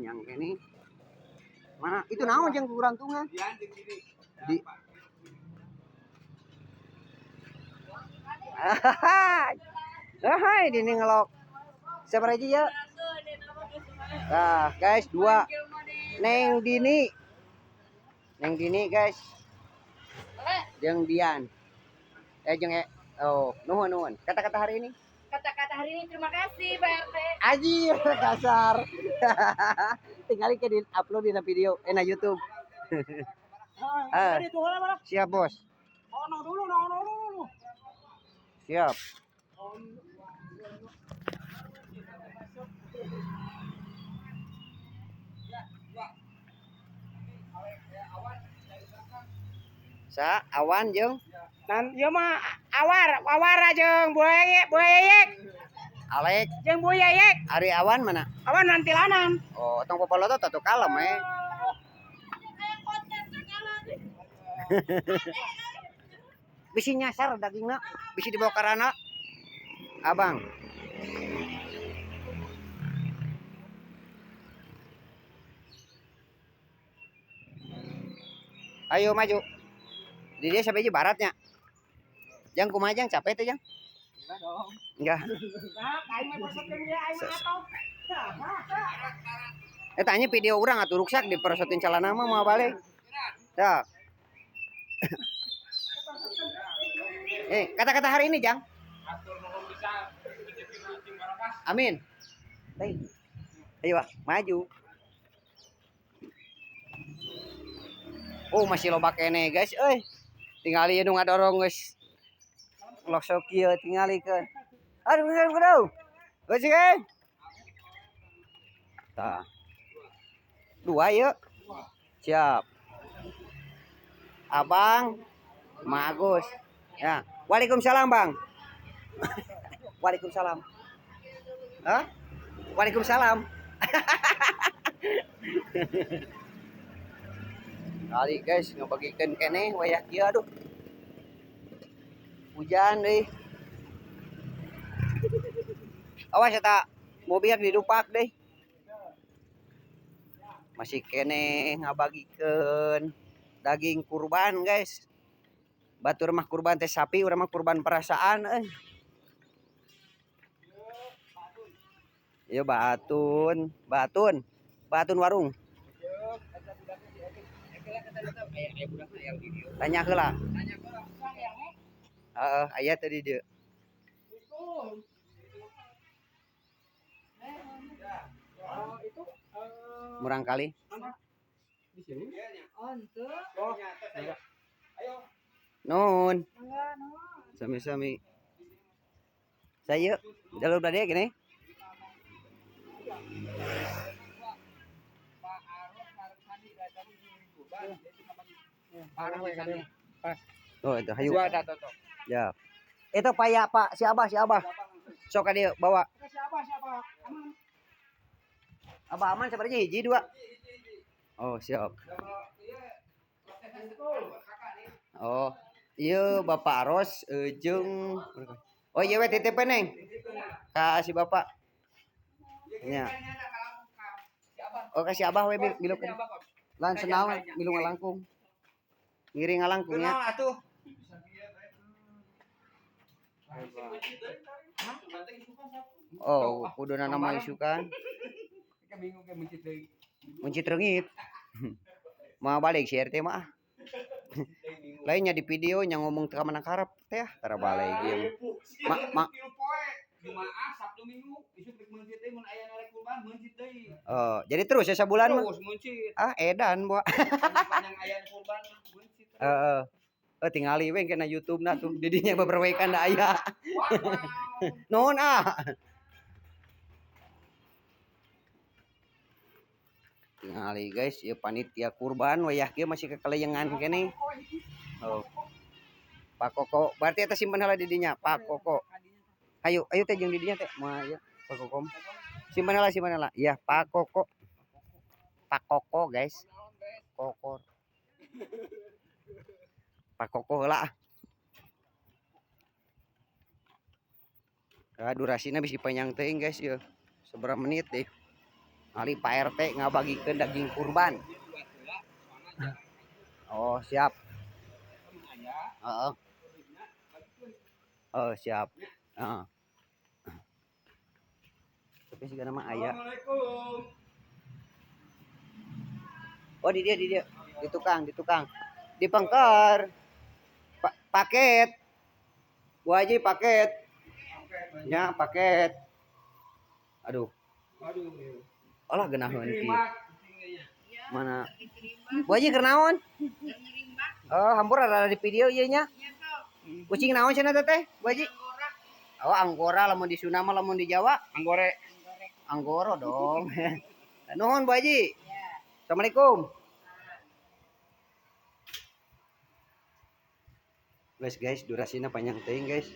Panjang keneh. Mana? Itu naon jeung kurantungan? Di Hai, dini ngelok. Siapa aja ya? Nah, guys, dua. Neng Dini. Neng Dini, guys. Jeung Dian. Jeung oh, nuhun nuhun. Kata-kata hari ini? Kata-kata hari ini terima kasih Pak RT. Anjir, kasar. Tinggal ke di upload di video, na YouTube. Ah. Siap, Bos. Oh, no dulu, no dulu. Siap. Sa awan jeung Nan ieu mah awar, awara jeung buayek, buayek, Alek. Jeung buyayek. Ari awan mana? Awan nantilanan. Oh, tong popoloto tuh kalem eh. Bisi nyasar dagingna, bisi dibawa ke rana. Abang. Ayo maju. Di dia sampai aja baratnya. Jang kumaha jang capek teh jang? Enggak. Tanya video urang atuh ruksak diperosotin celana mah mau balik. Dah. Kata-kata hari ini, Jang. Amin. Hei. Ayo, Pak, maju. Oh, masih loba keneh, guys. Euy. Tingali nu ngadorong geus. Lok kieu tingalikeun. Aduh, aduh, aduh. Geus ge. Tah. Dua yuk. Siap. Abang, Ma Agus. Ya. Waalaikumsalam, Bang. Waalaikumsalam. Hah? Waalaikumsalam. Kali guys ngebagikan keneh wayah kieu aduh. Hujan deh. Awas eta mobil didupak deh. Masih keneh ngabagikeun daging kurban guys. Batur mah kurban teh sapi, urang mah kurban perasaan euy. Ieu Batun, Batun. Batun warung. Tanya heula. Heeh, aya tadi dieu. Murang kali. Di sini. Oh, Nun. Sami-sami. Saya jalur bade gini. Oh, itu hayu. Ya. Itu paya Pak, si Abah, si Abah. Sok ka dieu bawa. Siapa siapa? Aman. Abah aman sebenarnya hiji dua. Oh, siap. Oh, iya Bapak Aros jeung oh iya we titip neng. Ka si Bapak. Nya. Oh, ka si Abah we milu. Lan senaon milu ngalangkung. Ngiring ngalangkung nya. Atuh. Oh, kuduna nama isukan. Mencit reungit. Mau balik si RT mah. Lainnya di video nya ngomong teu ka karep teh tara balik ieu. Ma ma Jumaah, Sabtu, Minggu, isuk rek meuncit deui mun aya narek kurban meuncit deui. Oh, jadi terus ya sabulan mah. Terus meuncit. Ah, edan boa. Panjang aya kurban meuncit. Heeh. Oh, tingali we kena YouTube na tuh. Didinya beberapa da aya. Nuhun ah. Tingali guys, ieu panitia kurban wayah kieu masih kekeleyengan keneh. Oh. Pak Koko, berarti eta simpen heula di dinya, Pak Koko. Ayo, ayo teh jeung di dinya teh. Moal ieu, Pak Koko. Simpen heula, simpen heula. Iya, Pak Koko. Pak Koko, guys. Kokor. Pak Koko heula ah. Ah, durasina bisa panjang teuing guys ieu. Seberapa menit deh. Kali Pak RT ngabagikeun daging kurban. Oh, siap. Heeh. Oh, siap. Heeh. Tapi sih mah aya. Assalamualaikum. Oh, di dia, di dia. Di tukang, di tukang. Di pengker. Paket. Bu Haji, paket. Ya, paket. Aduh. Aduh. Alah, geunaheun kieu. Diterima kucingnya. Mana? Bu Haji, keur naon? Oh, hampura, rada di video ieu nya. Kucing naon cenah teh, Bu Haji? Oh, Anggora lamun di Sunda mah, lamun di Jawa Anggore. Anggoro dong. Nuhun, Bu Haji. Assalamualaikum. Guys, guys, durasinya panjang teuing, guys.